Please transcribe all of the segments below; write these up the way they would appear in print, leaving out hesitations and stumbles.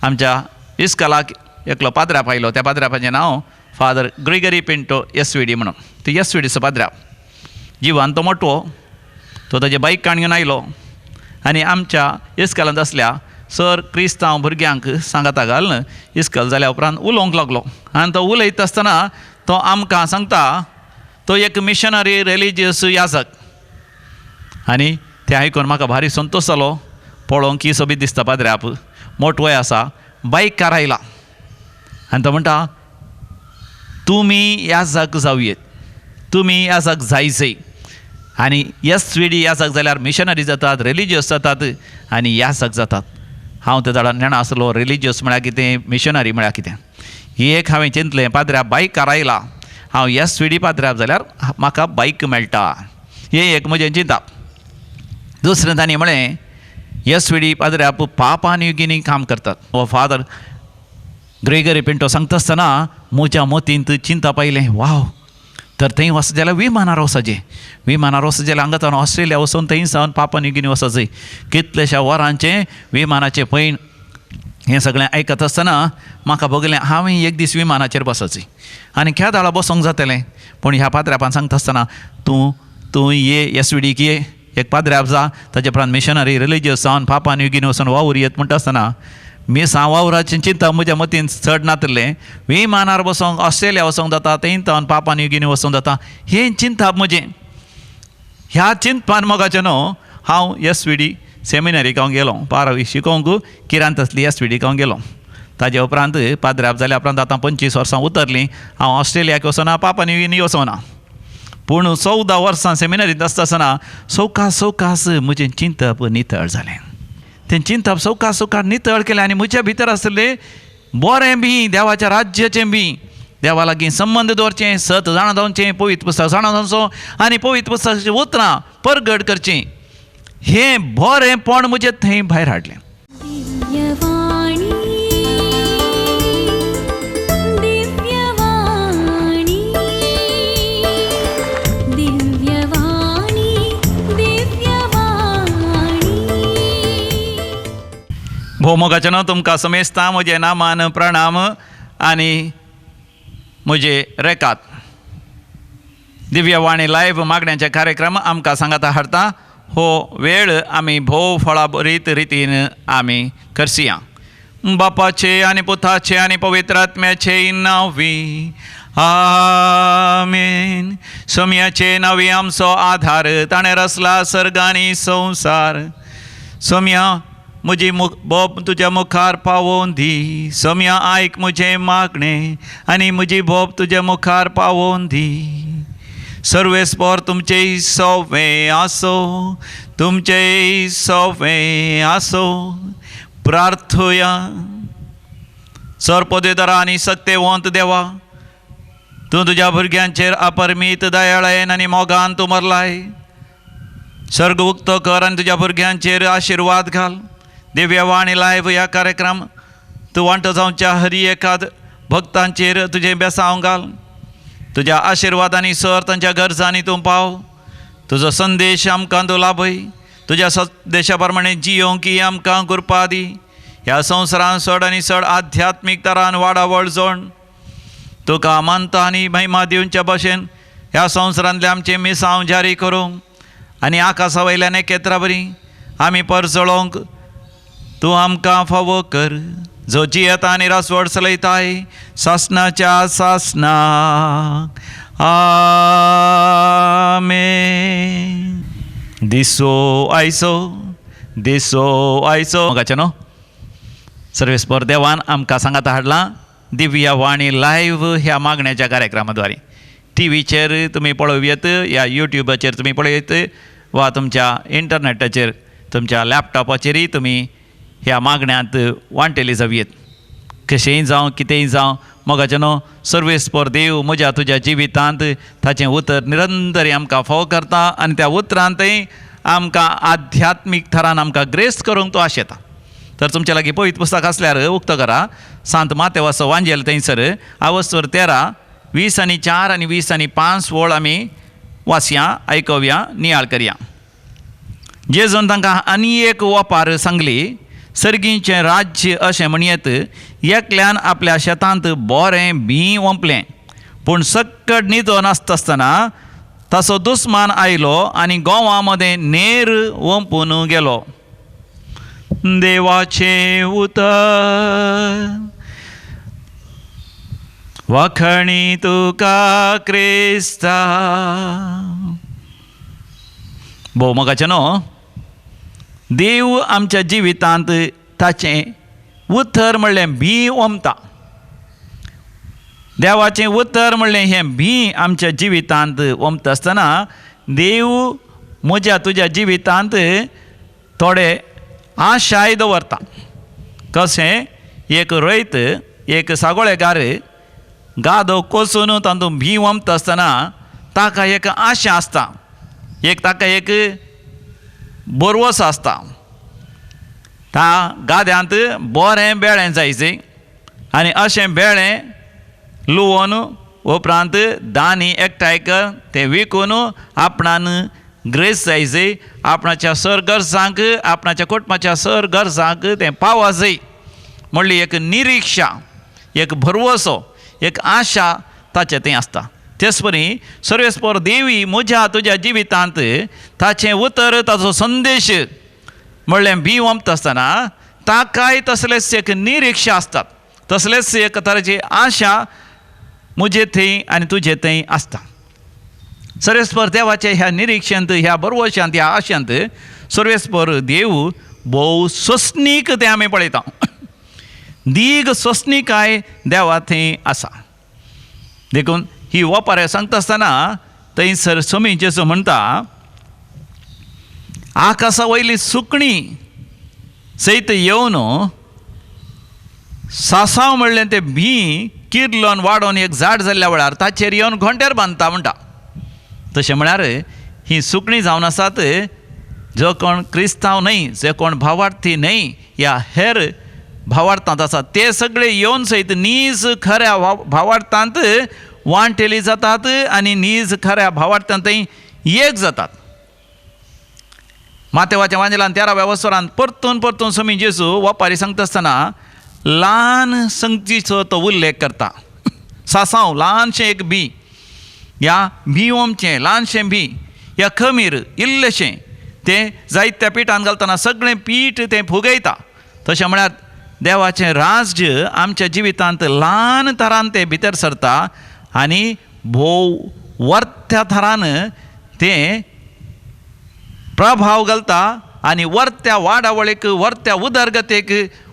आमच्या इस्कलाक एकलो पाद्राप आयलो. त्या पाद्रापाचें नांव father Gregory Pinto S V D म्हणून. ती एस वी डीचो पाद्राप जिवान तो मोटवो. तो ताजे बायक काण घेवन आयलो आनी आमच्या इस्कलांत आसल्या सर क्रिस्तांव भुरग्यांक सांगाता घालून इस्कल जाल्या उपरांत उलोवंक लागलो. आनी तो उलयता आसतना तो आमकां सांगता तो एक मिशनरी रिलिजियस याजक. आनी तें आयकून म्हाका भारी संतोश जालो. पळोवंक की सोबीत दिसता पाद्राप, मोटवोय आसा, बायकार आयला. आनी तो म्हणटा तुमी याजक जावयेत, तुमी याजक जायजय. आनी एस वी डी याजक जाल्यार मिशनरी जातात, रिलिजियस जातात आनी याजक जातात. हांव ते जाणां नेणा आसलो रिलिजियस म्हळ्यार कितें, मिशनरी म्हळ्यार कितें. एक हांवें चिंतलें पाद्र्याप बायकार आयला, हांव एस वी डी पाद्र्याप जाल्यार म्हाका बायक मेळटा, हें एक म्हजें चिंतप. दुसरें तांणी म्हळें एस वी डी पाद्र्याप पापा न्यू गिनी काम करतात. हो फादर ग्रेगरी पिंटो सांगता आसतना म्हज्या मतींत चिंतप आयलें, वाव, तर थंय वचत जाल्यार विमानार वचचें, विमानार वचत जाल्यार हांगा सावन ऑस्ट्रेलिया वचून थंय सावन पापा न्यू गिनी वचचें, कितलेश्या वरांचें विमानाचें पयण. हें सगळें आयकत आसतना म्हाका भोगलें हांवें एक दीस विमानाचेर बसचें आनी केदाळा बसोंक जातलें. पूण ह्या पाद्र्यापान सांगता आसतना तूं तूं ये एस वी डीक ये, एक पाद्र्याप जा, ताजे उपरांत मिशनरी रिलिजियस जावन पापा न्यू गिनी वचून वावर येत म्हणटा आसतना मिसां वावराचें चिंता म्हज्या मतीन चड नातलें. विमानार बसोंक ऑस्ट्रेलिया वचोंक जाता, थंय सावन पापा न्यू गिनी वचोंक जाता, हें चिंतप म्हजें. ह्या चिंतपान मोगाचें न्हू हांव एस वी डी सेमिनरीक हांव गेलो, बारावी शिकोवंक किरांत आसली एस वी डीक हांव गेलो. ताजे उपरांत पाद्राप जाल्या उपरांत आतां 25 वर्सां उतरलीं. हांव ऑस्ट्रेलियाक वचना, पापा न्यू गिनी वचना. पूण 14 वर्सां सेमिनरींत आसता आसतना सवकास सवकास म्हजें चिंतप नितळ जालें. तें चिंतप सवकास सवकास नितळ केलें आनी म्हज्या भितर आसलें बरें बी देवाच्या राज्याचें बी, देवा लागीं संबंद दवरचें, सत जाणा जावचें, पवित्र पुस्तक जाणा जावचो आनी पवित्र पुस्तकाचीं उतरां परगट करचीं, हें बरेंपण म्हजें थंय भायर हाडलें. भोवमोगाचें न्हू तुमकां समेस्ता म्हजें नामान प्रणाम आनी म्हजे रेकात. दिव्यवाणी लायव्ह मागण्याचे कार्यक्रम आमकां सांगाता हाडता. हो वेळ आमी भोव फळाभरीत रितीन आमी करसिया. बापाचे आनी पुताचे आनी पवित्र आत्म्याचे नांवी आमेन. सोम्याचे नांवी आमचो आधार, ताणें रचला सर्ग आनी संवसार. सोम्या म्हजी बोब तुज्या मुखार पावोवन दी, सोम्या आयक म्हजें मागणें आनी म्हजी बोब तुज्या मुखार पावोवन दी. सर्वेस्पर तुमचें सोवें आसो, तुमचें सोवें आसो. प्रार्थया. सर्पदेदरा आनी सत्तेवंत देवा, तूं तुज्या भुरग्यांचेर अपरमीत दयाळायेन आनी मोगान तूं मरलाय. सर्ग उक्तो कर आनी तुज्या भुरग्यांचेर आशिर्वाद घाल. दिव्यवाणी लायव्ह ह्या कार्यक्रम तूं वांटो जावच्या हरी एकाद भक्तांचेर तुजें बेसांव घाल. तुज्या आशिर्वादांनी सर तांच्या गरजांनी तूं पाव. तुजो संदेश आमकां तूं लाभय. तुज्या संदेशा प्रमाणे जियोंक ही आमकां कृपा दी. ह्या संवसारान चड आनी चड आध्यात्मीक तरान वाडावळ जोड. तुका मानता आनी महिमा दिवच्या भशेन ह्या संवसारांतलें आमचें मिसांव जारी करूंक आनी आकाशा वयल्यान एकेत्रा बरी आमी परजळोवंक तूं आमकां फावो कर. जो जियेता आनी रासवड चलयताय सासनाच्या सासनाक. आमेन. दिसो आयचो, दिसो आयचो. मोगाचें न्हू सर्वेस्पर देवान आमकां सांगाता हाडलां दिव्यवाणी लायव्ह ह्या मागण्याच्या कार्यक्रमाद्वारे. टी व्हीचेर तुमी पळोवयेत, या युट्यूबाचेर तुमी पळयत, वा तुमच्या इंटरनेटाचेर तुमच्या लॅपटॉपाचेरय तुमी ह्या मागण्यांत वांटेली जावयेत. कशेंय जावं कितेंय जावं मोगाचें न्हू सर्वेस्पर देव म्हज्या तुज्या जिवितांत ताचें उतर निरंतर आमकां फोव करता आनी त्या उतरांतय आमकां आध्यात्मीक थरान आमकां ग्रेस्त करूंक तो आशेता. तर तुमच्या लागीं पवित्र पुस्तक आसल्यार उक्तो करा. सांत मातेवाचो वांजेल थंयसर आवस्तोर 13 20 आनी 4 आनी 20 आनी 5 वळ आमी वाचया, आयकोवया, नियाळ करया. जेजून तांकां आनी एक ओपार सांगली. सर्गीचें राज्य अशें म्हणयेत, एकल्यान आपल्या शेतांत बोरें बीं ओंपलें, पूण सक्कड न्हिदोन आसता आसतना ताचो दुस्मान आयलो आनी गोंवा मदें नेर ओंपून गेलो. देवाचें उतर. वखणी तुका क्रिस्ता. भोव मोगाचें न्हू, देव आमच्या जिवितांत ताचें उतर म्हणलें बीं ओंपता. देवाचें उतर म्हणलें हें बीं आमच्या जिवितांत ओंपता आसतना देव म्हज्या तुज्या जिवितांत थोडे आशाय दवरता. कशें एक रयत एक सागोळेकार गादो कोसून तातूंत बीं ओंपता आसतना ताका एक आशा आसता, एक ताका एक बरवस आसता. त्या गाद्यांत बरें बेळें जायचें आनी अशें बेळें लुवोन उपरांत दानी एकठांय कर तें विकून आपणान ग्रेस जायचे, आपणाच्या सर गरजांक आपणाच्या कुटुंबाच्या सर गरजांक तें पावा जाय म्हणली एक निरिक्षा, एक भरवसो, एक आशा ताचें थंय आसता. तेच परी सर्वेस्पर देवी म्हज्या तुज्या जिवितांत ताचें उतर ताचो संदेश म्हणलें बीं ओंपता आसतना ताकाय तसलेच एक निरिक्षा आसतात, तसलेच एक तरेची आशा म्हजे थंय आनी तुजे थंय आसता. सर्वेस्पर देवाचे ह्या निरिक्षांत, ह्या बरवशांत, ह्या आशांत सर्वेस्पर देव भोव सोंसणीक तें आमी पळयता. दीग सोंसणीकाय देवा थंय आसा. देखून ही ओपार सांगता आसतना थंयसर स्वामी जेजू म्हणटा, आकाशा वयली सुकणीं सयत येवन सासांव म्हणलें तें बीं किर्लोन वाडोवन एक झाड जाल्ल्या वेळार ताचेर येवन घोंटेर बांदता म्हणटा. तशें म्हळ्यार ही सुकणीं जावन आसात जो कोण क्रिस्तांव न्हय, जे कोण भावार्थी न्हय या हेर भावार्थांत आसात ते सगळे येवन सयत नीज खऱ्या भावार्थांत वांटेली जातात आनी नीज खऱ्या भावार्थांत एक जातात. मातेवाच्या वांजेलान 13व्या वसरान परतून परतून स्वामी जेजू वपारी सांगता आसतना ल्हान संगतीचो तो उल्लेख करता. सासांव ल्हानशें एक बीं, ह्या बीं ओमचें ल्हानशें बीं, ह्या खमीर इल्लेशें तें जायत्या पिठान घालतना सगळें पीठ तें फुगयता. तशें म्हळ्यार देवाचें राज्य आमच्या जिवितांत ल्हान थरान तें भितर सरता आनी भोव वर्त्या थरान तें प्रभाव घालता आनी वर्त्या वाडावळीक, वर्त्या उदरगतेक,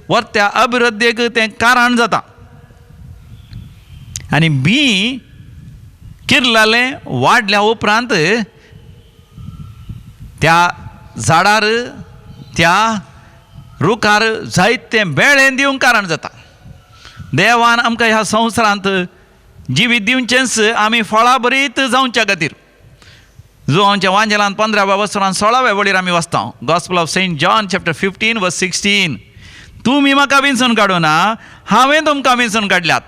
वर्त्या अभिवृद्धीक तें कारण जाता. आनी बीं किर्लालें वाडल्या उपरांत त्या झाडार त्या रुखार जायतें बेळें दिवंक कारण जाता. देवान आमकां ह्या संवसारांत जिवीत दिवचेंच आमी फळां बरीत जावच्या खातीर. जो आमच्या वांजेलान 15व्या वसरान 16व्या वळीर आमी वाचता, gospel of Saint John chapter 15 verse 16, तुमी म्हाका विंचून काडूं ना, हांवें तुमकां विंचून काडल्यात,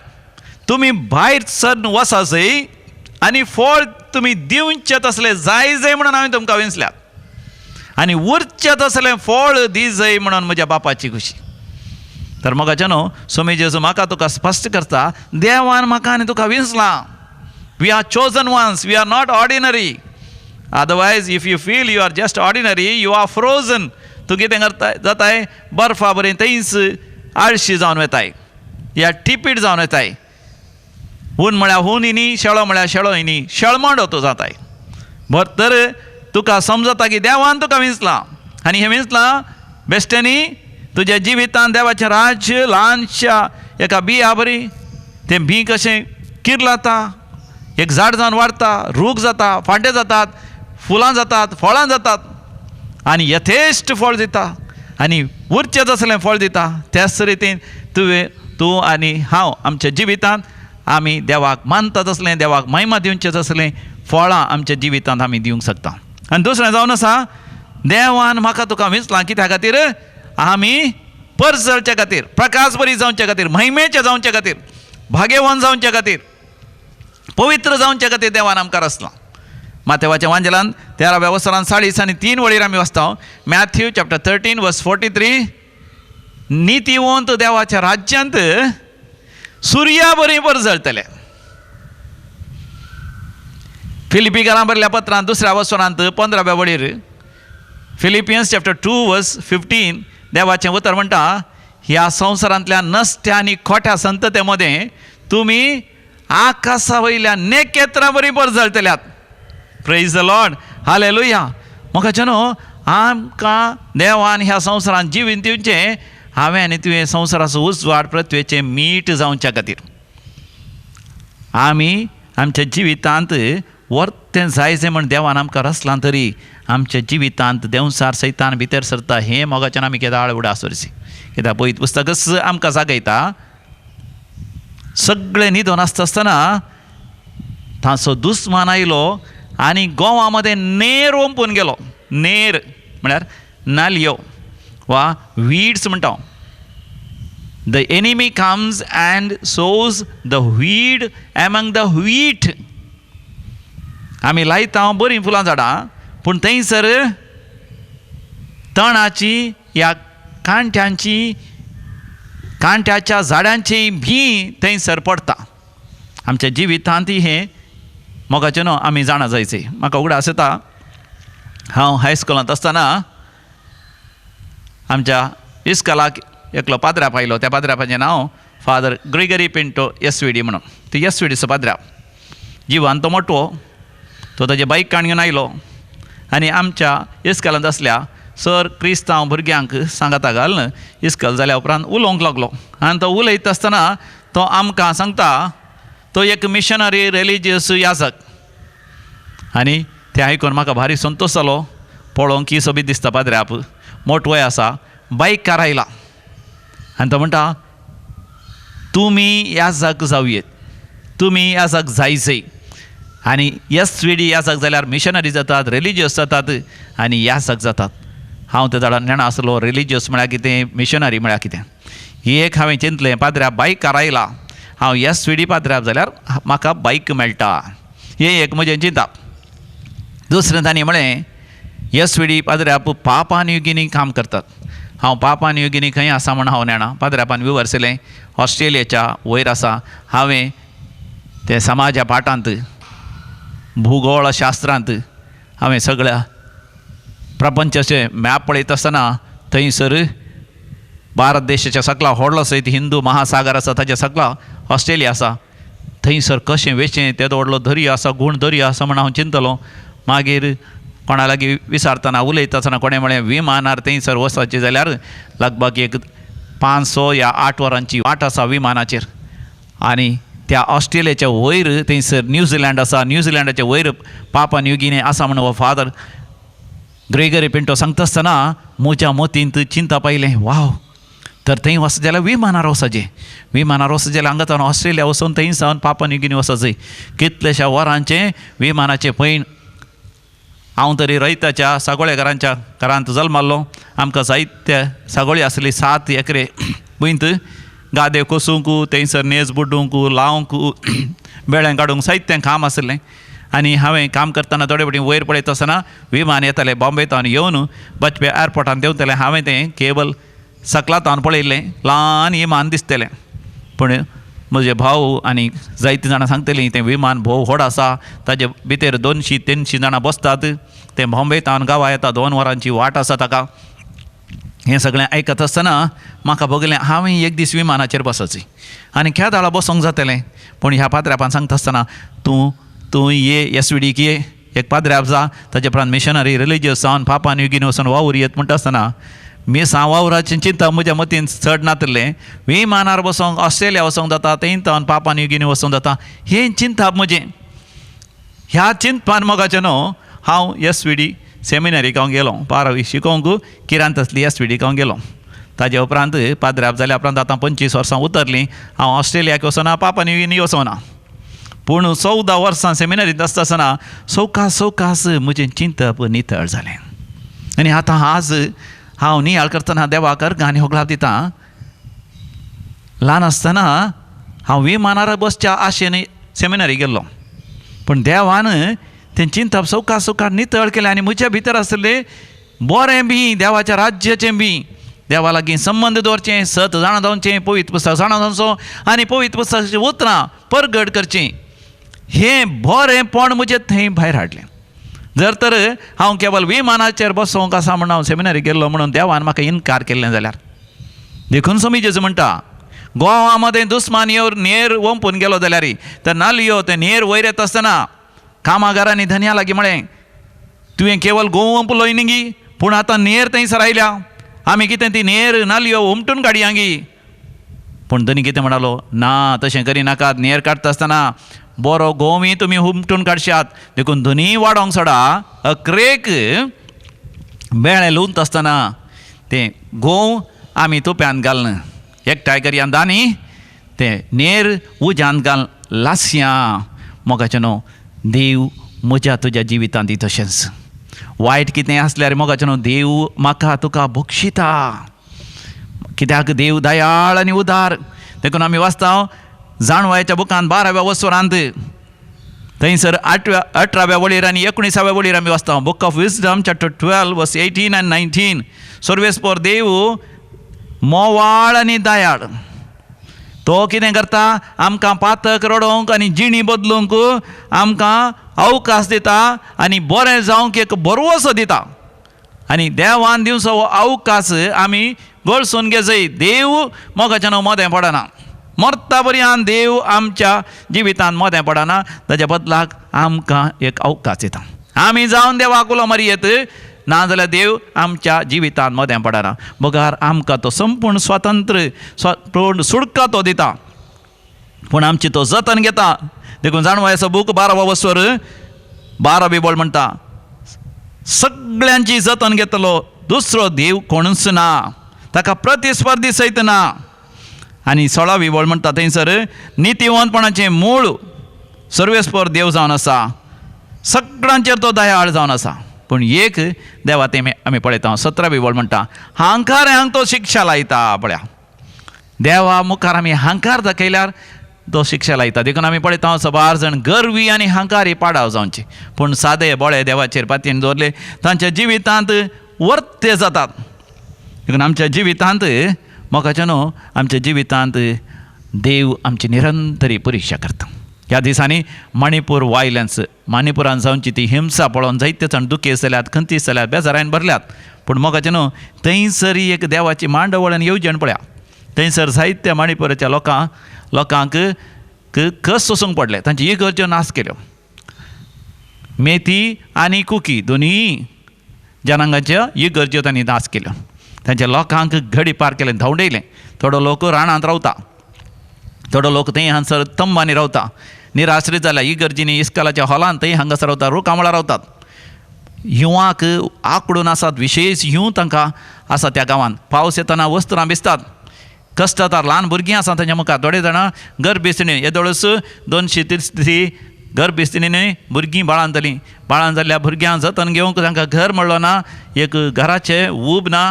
तुमी भायर सरन वचाजय आनी फळ तुमी दिवचें तसलें जाय जाय म्हणून हांवें तुमकां विंचल्यात आनी उरचें तसलें फळ दी जाय म्हणून म्हज्या बापाची खुशी. तर मोगाचें न्हू, स्वामी जेजू म्हाका तुका स्पश्ट करता, देवान म्हाका आनी तुका विंचलां. We are chosen ones, we are not ordinary. Otherwise if you feel you are just ordinary, you are frozen. तूं कितें करताय जाताय, बर्फा बरें थंयच आळशी जावन वेताय या टिपीट जावन वेताय. हून म्हळ्यार हून इनी, शेळो म्हळ्यार शेळो इनी, शेळमांडो तूं जाताय. बर तर तुका समजता की देवान तुका विंचलां आनी हें विंचलां बेश्टेंनी तुज्या जिवितान देवाचें राज्य ल्हानशा एका बिया बरी तें बीं कशें किर्लाता, एक झाड जावन वाडटा, रूख जाता, फांटे जातात, फुलां जातात, फळां जातात आनी यथेश्ट फळ दिता आनी उरचें तसलें फळ दिता. त्याच रितीन तुवें तूं आनी हांव आमच्या जिवितांत आमी देवाक मानता तसलें, देवाक महिमा दिवचें तसलें फळां आमच्या जिवितांत आमी दिवंक शकता. आनी दुसरें जावन आसा, देवान म्हाका तुका विंचलां कित्या खातीर, आमी परजळच्या खातीर, प्रकाश बरी जावच्या खातीर, महिमेचे जावच्या खातीर, भाग्यवान जावच्या खातीर, पवित्र जावच्या खातीर देवान आमकां रचलां. मातेवाच्या वांजेलान 13व्या वसरान 40 आनी 3 वळीर आमी वाचता, मॅथ्यू चॅप्टर 13 वर्स 43, नितीवंत देवाच्या राज्यांत सुर्या बरी परजळटले. फिलिपीकारां बरयल्ल्या पत्रांत दुसऱ्या वसनांत 15व्या वळीर, फिलिपियन्स चॅप्टर 2 वर्स 15, देवाचें उतर म्हणटा, ह्या संवसारांतल्या नसत्या आनी खोट्या संतते मदें तुमी आकाशा वयल्या नेकेत्रां बरी परजळटल्यात. Praise the Lord, hallelujah. म्हाका न्हू आमकां देवान ह्या संवसारांत जिवीत दिवचें, हांवें आनी तुवें संवसाराचो उजवाड पृथ्वेचें मीठ जावच्या खातीर. आमी आमच्या जिवितांत वर्तें जायचें म्हण देवान आमकां रचलां तरी आमच्या जिवितांत देंवसार सैतान भितर सरता हें मोगाच्यान आमी केदाळ उडास व्हरची. कित्याक पयत पुस्तकच आमकां जागयता, सगळें न्हिदोन आसता आसतना ताचो दुस्मान आयलो आनी गोवा मदें नेर ओंपून गेलो. नेर म्हळ्यार नालयो वा वीड्स म्हणटा. The enemy comes and sows the weed among the wheat. आमी लायता बरीं फुलां झाडां, पूण थंयसर तणाची या कांट्यांची, कांट्याच्या झाडांची भी थंयसर पडटा. आमच्या जिवितांत हें मोगाचें न्हू आमी जाणा जायचें. म्हाका उगडास येता, हांव हायस्कुलांत आसतना आमच्या इस्कॉलाक एकलो पाद्राप आयलो. त्या पाद्रापाचें नांव father Gregory Pinto S V D म्हणून. ती एस वी डीचो पाद्राप, जिवान तो मोटवो. तो ताजे बायक काण घेवन आयलो आनी आमच्या इस्कॉलांत आसल्या सर क्रिस्तांव भुरग्यांक सांगाता घालून इस्कॉल जाल्या उपरांत उलोवंक लागलो. आनी तो उलयता आसतना तो आमकां सांगता, तो एक मिशनरी रिलिजियस याजक. आनी तें आयकून म्हाका भारी संतोश जालो. पळोवंक की सोबीत दिसता पाद्राप, मोटवोय आसा, बायकार आयला. आनी तो म्हणटा, तुमी याजक जावयेत, तुमी याजक जायचे. आनी एस वी डी याजक जाल्यार मिशनरी जातात, रिलिजियस जातात आनी याजक जातात. हांव ते झाडान नेणा आसलो, रिलिजियस म्हळ्यार कितें, मिशनरी म्हळ्यार कितें, एक हांवें चिंतलें, पाद्र्याप बायकार आयला, हांव एस वी डी पाद्र्याप जाल्यार म्हाका बायक मेळटा, हें एक म्हजें चिंतप. दुसरें तांणी म्हळें, एस वी डी पाद्र्याप पापान युगिनी काम करतात. हांव पापान युगिनी खंय आसा म्हूण हांव नेणा. पाद्र्यापान विवर्सलें, ऑस्ट्रेलियेच्या वयर आसा. हांवें ते समाजा पाठांत, भुगोळशास्त्रांत हांवें सगळ्या प्रपंचाचे मॅप पळयता आसतना थंयसर भारत देशाच्या सगळा व्हडलो सयत हिंदू महासागर आसा, ताच्या सगळा ऑस्ट्रेलिया आसा. थंयसर कशें वेचें, तेदो व्हडलो दर्यो आसा, गूण दर्यो आसा म्हण हांव चिंतलो. मागीर कोणा लागीं विचारतना उलयता आसतना कोणें म्हळें, विमानार थंयसर वचपाचें जाल्यार लगभग एक 5, 6 या 8 वरांची वाट आसा विमानाचेर. आनी त्या ऑस्ट्रेलियाच्या वयर थंयसर न्यूझिलँड आसा, न्यूझिलँडाच्या वयर पापा न्यूगिनी आसा म्हण हो फादर ग्रेगरी पिंटो सांगता आसतना म्हज्या मतींत चिंता पायलें, वाव, तर थंय वचत जाल्यार विमानार वचचें, विमानार वचत जाल्यार हांगा सावन ऑस्ट्रेलिया वचून थंय सावन पापा न्यूगिनी वचचें, कितल्याश्या वरांचें विमानाचें पयण. हांव तरी रयताच्या सागोळेकारांच्या घरांत जल्माल्लो. आमकां जायते सागोळी आसली, 7 एकरे भुंयत गादे कोसूंक, थंयसर नेज बुडूंक, लावंक, बेळ्यां काडूंक जायतें काम आसलें. आनी हांवें काम करतना थोडे फावटी वयर पळयता आसतना विमान येतालें बॉम्बे तावन येवन बचपे एअरपोर्टान देंवतलें. हांवें तें केबल सकला तावन पळयल्लें, ल्हान विमान दिसतलें. पूण म्हजे भाव आनी जायतीं जाणां सांगतलीं तें विमान भोव व्हड आसा, ताजे भितर 200-300 जाणां बसतात, तें बॉम्बे तावन गांवा येता, 2 वरांची वाट आसा ताका. हें सगळें आयकत आसतना म्हाका भोगलें हांवें एक दीस विमानाचेर बसचें आनी केदाळा बसोंक जातलें. पूण ह्या पाद्र्यापान सांगता आसतना तूं तूं ये एस वी डीक ये, एक पाद्र्याप जा, ताजे उपरांत मिशनरी रिलिजियस जावन पापान युगीन वचून वावर येत म्हणटा आसतना मिसां वावराचें चिंता म्हज्या मतीन चड नातलें. विमानार बसोंक ऑस्ट्रेलिया वचोंक जाता, थंय तावन पापान युगीन वचोंक जाता, हें चिंताप म्हजें. ह्या चिंतपान मोगाचें न्हू हांव एस वी डी सेमिनरीक हांव गेलो, 12वी शिकोवंक किरांत आसली एस वी डीक हांव गेलो. ताजे उपरांत पाद्र्याप जाल्या उपरांत आतां 25 वर्सां उतरलीं, हांव ऑस्ट्रेलियाक वचना, पापा न्यूगिनी वचना. पूण 14 वर्सां सेमिनरींत आसता आसतना सवकास सवकास म्हजें चिंतप नितळ जालें. आनी आतां आज हांव नियाळ करतना देवाक अर्गां आनी होगळाप दिता. ल्हान आसतना हांव विमानार बसच्या आशेन सेमिनरी गेल्लो, पूण देवान तें चिंतप सवकास सवकास नितळ केलें आनी म्हज्या भितर आसलें बरें बी, देवाच्या राज्याचें बी देवा लागीं संबंद दवरचें, सत जाणा जावचें, पवित्र पुस्तक जाणा जावचो आनी पवित्र पुस्तकाचीं उतरां परगट करचीं. हें बरेंपण म्हजें थंय भायर हाडलें. जर तर हांव केवल विमानाचेर बसोवंक आसा म्हणून हांव सेमिनारीक गेल्लो म्हणून देवान म्हाका इनकार केल्लें जाल्यार, देखून स्वामी जेजू म्हणटा गोवा मदें दुस्मान येवर नेर वंपून गेलो जाल्यार तर नालयो ते नेर वयर येता आसतना कामागारांनी धनया लागीं म्हळें, तुवें केवल गोव वंपलो न्ही, पूण आतां नेर थंयसर आयल्या, आमी कितें ती नेर नालयो उमटून काडयांगी. पूण धनी कितें म्हणालो, ना तशें करिनाकात, नेर काडटा आसतना बरो गोवी तुमी हुमटून काडशात. देखून धनी वाडोवंक सोडा अकरेक बेळे लुंत आसतना तें गोव आमी तुप्यांत घालना एकठांय करया दानी तें नेर उज्यांत घाल लासयां. मोगाचें न्हू देव म्हज्या तुज्या जिवितांत दी तशेंच वायट कितें आसल्यार मोगाचें न्हू देव म्हाका तुका बक्षिता, कित्याक देव दयाळ आनी उदार. देखून आमी वाचता जाणवायच्या बुकान 12व्या वसरांत थंयसर 18व्या वळीर आनी 19व्या वळीर आमी वाचता, book of wisdom chapter 12 verse 18 and 19. सर्वेस्पोर देव मोवाळ आनी दयाळ, तो कितें करता आमकां पातक रडोवंक आनी जिणी बदलूंक आमकां अवकाश दिता आनी बरें जावंक एक बरवसो दिता. आनी देवान दिवचो हो अवकाश आमी गळसून घेजय. देव मोगाच्या न्हू मदें पडना, मरता पर्यंत देव आमच्या जिवितांत मदें पडना, ताच्या बदलाक आमकां एक अवकाश दिता. आमी जावन देवाक उलो मारयेत, ना जाल्यार देव आमच्या जिवितांत मदें पडना, बगार आमकां तो संपूर्ण स्वातंत्र्य पूर्ण सुटका तो दिता, पूण आमची तो जतन घेता. देखून जाणवायचो बूक 12वा वसवर 12वी बोल म्हणटा, सगळ्यांची जतन घेतलो दुसरो देव कोणूच ना, ताका प्रतिस्पर्धी सयत ना. आनी 16वी बोल म्हणटा थंयसर नितीवंतपणाचें मूळ सर्वेस्पर देव जावन आसा, सगळ्यांचेर तो दयाळ जावन आसा. पूण एक देवा तें आमी पळयता 17वी बोल म्हणटा हांकारांक तो शिक्षा लायता. पळया देवा मुखार आमी हांकार दाखयल्यार तो शिक्षा लायता. देखून आमी पळयता सबार जाण गर्वी आनी हांकारी पाडाव जावचे, पूण सादे बोळे देवाचेर पातयेन दवरले तांच्या जिवितांत वर्ते जातात. देखून आमच्या जिवितांत मोगाचें न्हू आमच्या जिवितांत देव आमची निरंतरी परिक्षा करता. ह्या दिसांनी मणिपूर वायलन्स, मणिपुरान जावची ती हिंसा पळोवन जायते जाण दुखेस्त जाल्यात, खंती जाल्यात, बेजारान भरल्यात. पूण मोगाचें न्हू थंयसर एक देवाची मांडवळ आनी येवजण पळया, थंयसर जायत्या मणिपुराच्या लोकांक कस सोसूंक पडले, तांची इगर्ज्यो नाश केल्यो. मेथी आनी कुकी दोनूय जनांगाच्यो इगर्ज्यो तांणी नाश केल्यो, तांच्या लोकांक घडी पार केलें, धांवडयलें. थोडो लोक रानांत रावता, थोडो लोक थंय हांगसर तंबांनी रावता, निराश्रीत जाल्या इगर्जींनी इस्कालाच्या हॉलांत थंय हांगासर रावता, रुखामळार रावतात. हिंवाक आकडून आसात, विशेश हिंव तांकां आसा त्या गांवांत. पावस येतना वस्त्रां भिजतात, कश्टतार ल्हान भुरगीं आसा तांच्या मुखार. थोडे जाणां गर्भिस्थिणी येदोळच 200-300 गर्भिस्थिणींनी भुरगीं बाळान जालीं, बाळान जाल्ल्या भुरग्यांक जतन घेवंक तांकां घर मेळ्ळो ना, एक घराचें ऊब ना,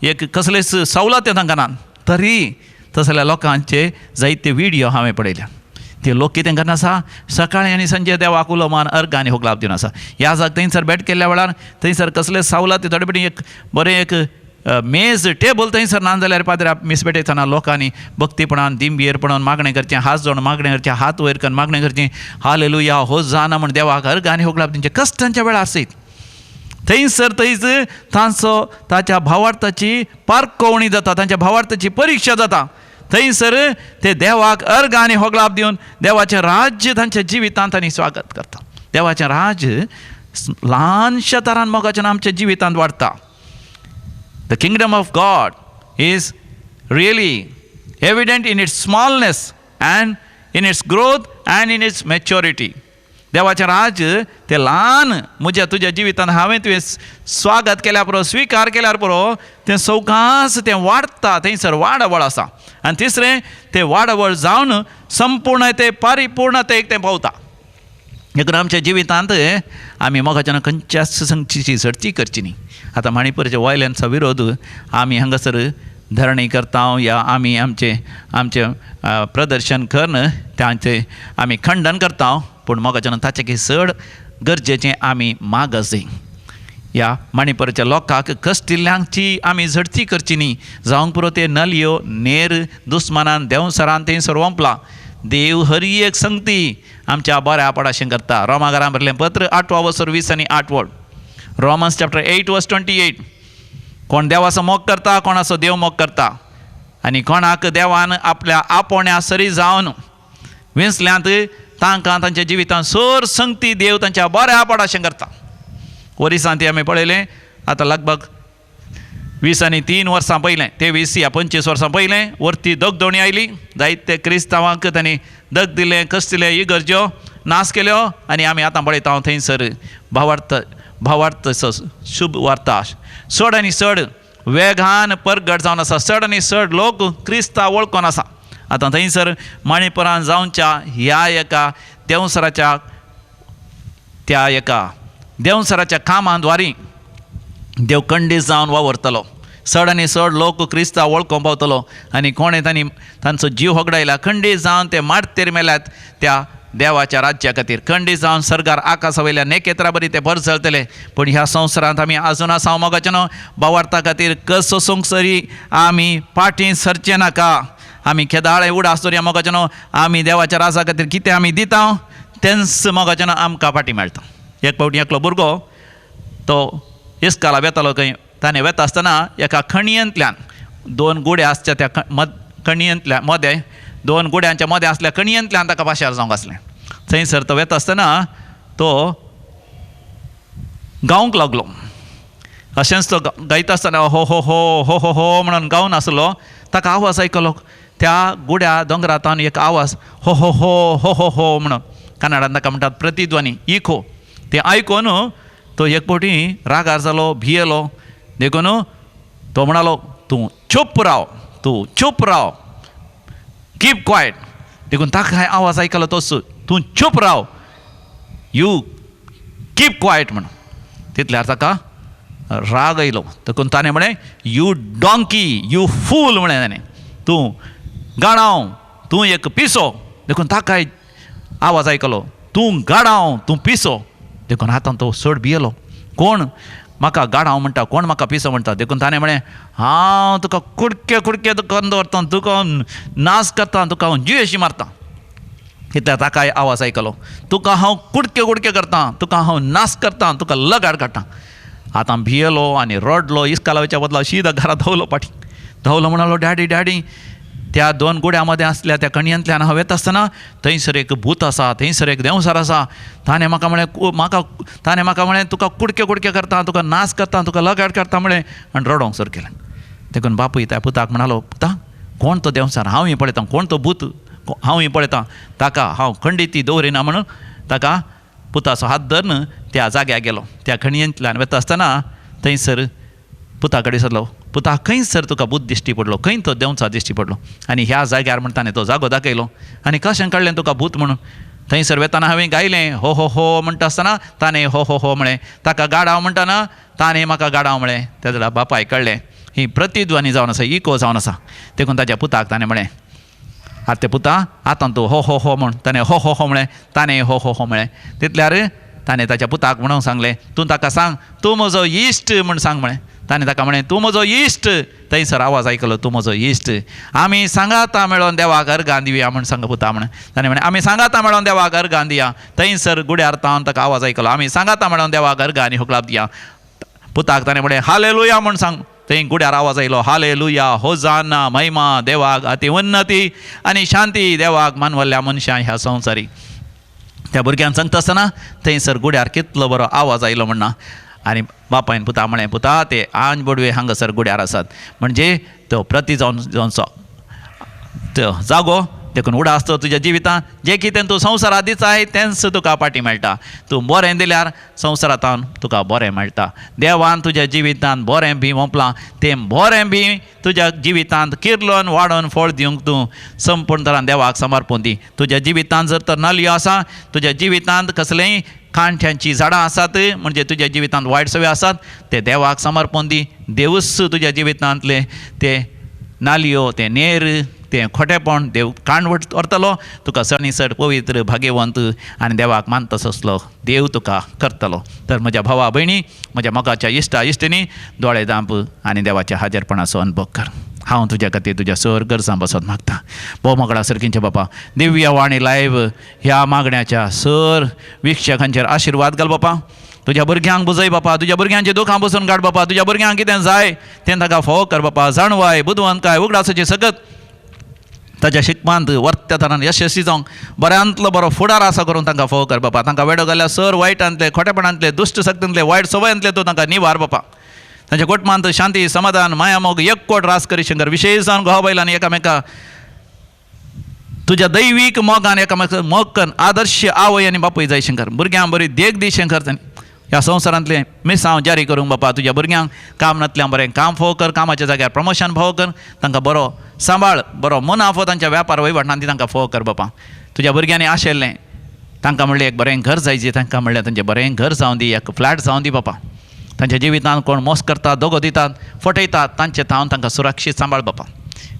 एक कसलेच सवलती तांकां ना. तरी तसल्या लोकांचे जायते व्हिडियो हांवें पळयल्या. ते लोक कितें करना आसा, सकाळीं आनी सांजे देवाक उलो मान अर्घ आनी होगलाप दिवन आसा. ह्या जाग थंयसर भेट केल्ल्या वेळार थंयसर कसले सवलती थोडे फावटी एक बरें एक मेज टेबल थंयसर ना जाल्यार पाद्र्या मीस भेटयतना लोकांनी भक्तीपणान दिंबयेरपणान मागणें करचें, हात जोडून मागणें करचें, हात वयर करून मागणें करचें, हालेलुया होजाना म्हण देवाक अर्घ आनी होगलाप दिवचें कश्टांच्या वेळार सयत. थंयसर थंयच तांचो ताच्या भावार्थाची पारकोवणी जाता, तांच्या भावार्थाची परिक्षा जाता. थंयसर ते देवाक अर्घ आनी होगलाप दिवन देवाचें राज्य तांच्या जिवितांत आनी स्वागत करता. देवाचें राज्य ल्हानशा तरान मोगाचें आमच्या जिवितांत वाडटा. The kingdom of God is really evident in its smallness and in its growth and in its maturity. देवाचें राज्य तें ल्हान म्हज्या तुज्या जिवितांत हांवें तुवें स्वागत केल्यार पुरो, स्विकार केल्यार पुरो, तें सवकास तें वाडटा, थंयसर वाडावळ आसा. आनी तिसरें तें वाडावळ जावन संपूर्ण तें परिपूर्णतेक तें पावता. देखून आमच्या जिवितांत आमी मोगाच्यान खंयच्याच संगतीची झडती करची न्ही. आतां मणिपूरच्या वायलन्सा विरोध आमी हांगासर धरणी करता या आमी आमचें आमचें प्रदर्शन करून तांचें आमी खंडन करता, पूण मोगाच्यान ताचें की चड गरजेचें आमी मागस. ह्या मणिपूरच्या लोकांक कश्टिल्ल्यांची आमी झडती करची न्ही. जावंक पुरो ते नलयो नेर दुस्मानान देंवसरान थंयसर वोंपलां. देव हर एक संगती आमच्या बऱ्या पडाशें करता. रोमाघरां भरलें पत्र 8 वसर 20 आनी 8 वळ, रोमन्स चॅप्टर 8 वर्स 28. कोण देवाचो मोग करता, कोणाचो देव मोग करता, आनी कोणाक देवान आपल्या आपोवण्या सरी जावन विंचल्यांत तांकां तांच्या जिवितांत सोर संगती देव तांच्या बऱ्या पडाशें करता. वरिसांत ती आमी पळयलें, आतां लगभग 20 आनी 3 वर्सां पयलें, 23 या 25 वर्सां पयलें वरती दगदोणी आयली. जायते क्रिस्तांवांक तांणी दग दिलें, कस दिलें, इगर्ज्यो नाश केल्यो. आनी आमी आतां पळयता थंयसर भावार्थ भावार्थ शुभ वार्ता चड आनी चड वेगान परगट जावन आसा. चड आनी चड लोक क्रिस्तांव वळखून आसा. आतां थंयसर मणिपुरान जावच्या ह्या एका देंवसराच्या त्या एका देंवसराच्या कामां द्वारी देव खंडीत जावन वावरतलो. चड आनी चड लोक क्रिस्तांव वळखूंक पावतलो. आनी कोणें तांणी तांचो जीव होगडायला, खंडीत जावन ते मारतेर मेल्यात त्या देवाच्या राज्या खातीर, खंडीत जावन सर्गार आकाशा वयल्या नेकेत्रा बरी ते परजळतले. पूण ह्या संवसारांत आमी आजून आसा मोगाचें न्हू भावार्था खातीर कस वचूंक सरी आमी फाटीं सरचें नाका. आमी केदाळे उडास दवरया मोगाचें न्हू, आमी देवाच्या राजा खातीर कितें आमी दिता तेंच मोगाचें न्हू आमकां फाटीं मेळटा. एक फावटी एकलो भुरगो तो इस्काला वेतालो खंय. ताणें वेता आसतना एका खणयेंतल्यान 2 गुडे आसच्या त्या खणयेंतल्या मदें 2 गुड्यांच्या मदें आसल्या खणयेंतल्यान ताका पाशार जावंक आसलें. थंयसर तो वेता आसतना तो गावंक लागलो. अशेंच तो गायता आसतना हो हो हो हो हो हो म्हणून गावन आसलो. ताका आवाज आयकलो त्या गुड्या दोंगरांत एक आवाज हो हो हो हो हो हो म्हणून. कन्नडान ताका म्हणटात प्रतिध्वनी इको. तें आयकून तो एक फावटी रागार जालो, भियेलो. देखून तो म्हणालो, तूं चुप राव, तूं चुप राव, कीप क्वायट. देखून ताका आवाज आयकलो तोच, तूं चुप राव, you keep quiet म्हणून. तितल्यार ताका राग आयलो. देखून ताणें म्हळें, you donkey, you फूल म्हळें ताणें, तूं गाडाव, तूं एक पिसो. देखून ताकाय आवाज आयकलो, तूं गाडाव, तूं पिसो. देखून आतां तो चड भियेलो, कोण म्हाका गाडाव म्हणटा, कोण म्हाका पिसो म्हणटा. देखून ताणें म्हळें, हांव तुका कुडके कुडके करून दवरता, तुका नाश करता, तुका हांव जिवेशी मारता. तितल्यार ताकाय आवाज आयकलो, तुका हांव कुडके कुडके करता, तुका हांव नाश करता, तुका लगाड काडटा. आतां भियेलो आनी रडलो. इस्कालाच्या बदला शीदा घरा धांवलो, फाटीं धांवलो, म्हणालो, डॅडी डॅडी, त्या 2 गुड्यां मदें आसल्या त्या कणयेंतल्यान हांव येता आसतना थंयसर एक भूत आसा, थंयसर एक देंवसार आसा. ताणें म्हाका म्हळें, म्हाका ताणें म्हाका म्हळें तुका कुडके कुडके करता, तुका नाश करता, तुका लगाड काडटा म्हळें. आनी रडोंक सुरू केलें. देखून बापूय त्या पुताक म्हणालो, पुता कोण तो देंवसार, हांवूय पळयतां, कोण तो भूत हांवूय पळयतां, ताका हांव खंडीती दवरिना म्हणून ताका पुताचो हात धरून त्या जाग्यार गेलो. त्या खणयेंतल्यान वता आसतना थंयसर पुता कडेन सरलो, पुता खंयसर तुका भूत दिश्टी पडलो, खंय तो देंवचार दिश्टी पडलो? आनी ह्या जाग्यार म्हण ताणें तो जागो दाखयलो. आनी कशें कळ्ळें तुका भूत म्हणून? थंयसर वेताना हांवें गायलें हो हो हो म्हणटा आसतना ताणें हो हो हो म्हळें, ताका गाडाव म्हणटना ताणें म्हाका गाडाव म्हळें. तेन्ना बापायक कळ्ळें ही प्रतिध्वनी जावन आसा, इको जावन आसा. देखून ताच्या पुताक ताणें म्हळें, आते पुता आतां तूं हो हो हो म्हण. ताणें हो हो हो म्हळें, ताणें हो हो हो म्हळें. तितल्यार ताणें ताच्या पुताक म्हणून सांगलें, तूं ताका सांग तूं म्हजो इश्ट म्हूण सांग म्हळें. ताणें ताका म्हळें, तूं म्हजो इश्ट. थंयसर आवाज आयकलो, तूं म्हजो इश्ट, आमी सांगाता मेळोन देवाक अर्गां दिवया म्हूण सांग पुता म्हण. ताणें म्हळें, आमी सांगाता मेळोन देवाक अर्गां दिया. थंयसर गुड्यार तावन ताका आवाज आयकलो, आमी सांगाता मेळोन देवाक अर्गां आनी होकलाप दिया. पुताक ताणें म्हळें, हालेलुया म्हूण सांग. थंय गुड्यार आवाज आयलो, हालेलुया, होजाना, महिमा देवाक अति उन्नती आनी शांती देवाक मानवल्ल्या मनशां ह्या संवसारी. त्या भुरग्यान सांगता आसतना थंयसर गुड्यार कितलो बरो आवाज आयलो म्हणना. आनी बापायन पुता म्हळें, पुता ते आंज बोडवे हांगासर गुड्यार आसात, म्हणजे तो प्रती जावन जावचो तो जागो. देखून उडास तो तुज्या जिवितांत जें कितें तूं संवसारांत दिताय तेंच तुका फाटीं मेळटा. तूं बरें दिल्यार संवसारांत तुका बरें मेळटा. देवान तुज्या जिवितांत बरें बी वोंपलां, तें बरें बी तुज्या जिवितांत किर्लोन वाडोवन फळ दिवंक तूं संपूर्ण तरान देवाक समर्पून दी. तुज्या जिवितांत जर तर नलयो आसा, तुज्या जिवितांत कसलेंय कांठ्यांचीं झाडां आसात, म्हणजे तुज्या जिवितांत वायट सवय आसात, ते देवाक समर्पून दी. देवूच तुज्या जिवितांतले ते नालयो, ते नेर, तें खोटेपण देव काण व्हरतलो, तुका चड चड पवित्र भाग्यवंत आनी देवाक मानता तसलो देव तुका करतलो. तर म्हज्या भावा भयणी, म्हज्या मोगाच्या इश्टा इश्टिणी, दोळे दांप आनी देवाच्या हाजेरपणाचो अनुभव कर. हांव तुज्या खातीर तुज्या सर गरजां बसत मागता. भोव मोगडा सर्कींचे बापा, दिव्य वाणी लायव्ह ह्या मागण्याच्या सर वीक्षकांचेर आशिर्वाद घाल बापा. तुज्या भुरग्यांक बुजय बापा, तुज्या भुरग्यांचे दुखां बसून काड बापा. तुज्या भुरग्यांक कितें जाय तें ताका फोव कर बापा. जाणवाय, बुदवंतकाय, उगडासाची सकत ताच्या शिकपांत वर्त्या तरान यशस्वी जावंक बऱ्यांतलो बरो फुडार आसा करून तांकां फोव कर बापा. तांकां वेडो घाल्यार सर वायटांतले, खोटेपणांतले, दुश्ट शक्तींतले, वायट सवयांतले तूं तांकां निवार बापा. तांच्या कुटुंबांत शांती, समाधान, मायामोग, एकवट रास करी शंकर. विशेष जावन घोव बायलांनी एकामेका तुज्या दैवीक मोगान एकामेका मोग करून आदर्श आवय आनी बापूय जाय शंकर. भुरग्यांक बरी देख दी शंकर. तांणी ह्या संवसारांतलें मिसांव जारी करूंक बापा. तुज्या भुरग्यांक काम नातल्यान बरें काम फोव कर, कामाच्या जाग्यार प्रमोशन फोव कर, तांकां बरो सांबाळ, बरो मुनाफो तांच्या व्यापार वहिवटान ती तांकां फोव कर बापा. तुज्या भुरग्यांनी आशिल्लें तांकां म्हणलें एक बरें घर जायचें, तांकां म्हणलें तांचें बरें घर जावं दी, एक फ्लॅट जावं दी बापा. तांच्या जिवितांत कोण मोस करता, दोगो दितात, फटयतात, तांचे थावन तांकां सुरक्षीत सांबाळ बापा.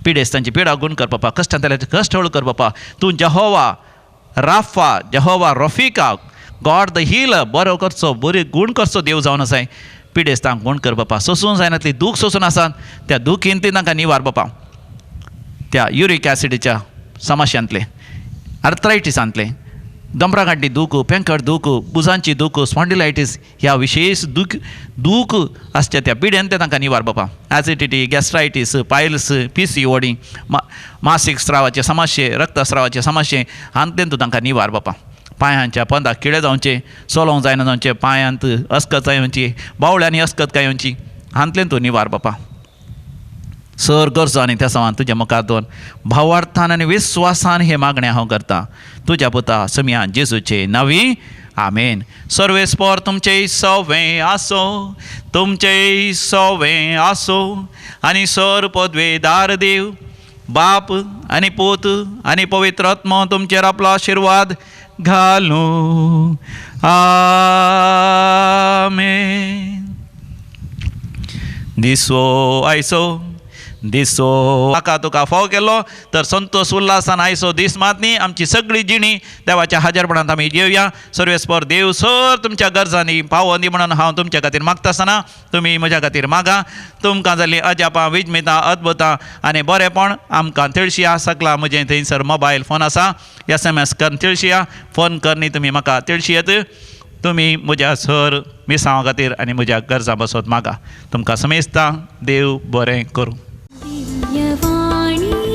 पिडेस तांची पिडा गुण कर बापा, कश्टांतले कश्ट हळू कर बापा. तूं Jehovah Rapha, Jehovah Ropheka, God the healer, बरो करचो, बरी गूण करचो देव जावन आसाय. पिडेस्तांक गूण कर बापा. सोसून जायना ती दूख सोसून आसात त्या दुखीन ती तांकां निवार बापा. त्या युरीक एसिडीच्या समस्यांतले, आर्थरायटिसांतले, दोंबरागांठी दूख, पेंकट दूख, बुजांची दूख, स्पॉन्डिलायटीस ह्या विशेष दूख दूख आसच्या त्या पिड्यान ते तांकां निवार बापा. Acidity, gastritis, piles, PCOD, मासीक स्रावाचे समस्ये, रक्तस्रावाचे समस्ये हांतल्यान तूं तांकां निवार बापा. पांयांच्या पंदाक किडे जावचे, चलोवंक जायना जावचे, पांयांत अस्कत येवची, बावळ्यांनी अस्कत काय येवची, हांतल्यान तूं निवार बापा. सर गरजो आनी त्या समान तुज्या मुखार दोन भावार्थान आनी विस्वासान हे मागणें हांव करता तुज्या पुता समिया जेजूचे नांवी, आमेन. सर्वेस्पर तुमचें सवें आसो, तुमचें सवें आसो आनी सर पदवेदार देव बाप आनी पूत आनी पवित्र आत्मो तुमचेर आपलो आशिर्वाद घालूं. आमेन. दिसो आयसो दिसो म्हाका तुका फाव केलो तर संतोष उल्हासान आयसो दीस मात न्ही, आमची सगळी जिणी देवाच्या हाजेरपणांत आमी घेवया. सर्वेस्पर देव सर तुमच्या गरजांनी पावो दी म्हणून हांव तुमच्या खातीर मागता आसतना तुमी म्हज्या खातीर मागा. तुमकां जाल्लीं अजापां, विजमितां, अद्भुतां आनी बरेंपण आमकां तेळशिया. सगळां म्हजें थंयसर मोबायल फोन आसा, SMS करून तेळशिया, फोन कर न्ही तुमी म्हाका तेळशियत. तुमी म्हज्या सर मिसांवा खातीर आनी म्हज्या गरजां बसत मागा. तुमकां समेस्तां देव बरें करूं. दिव्यवाणी।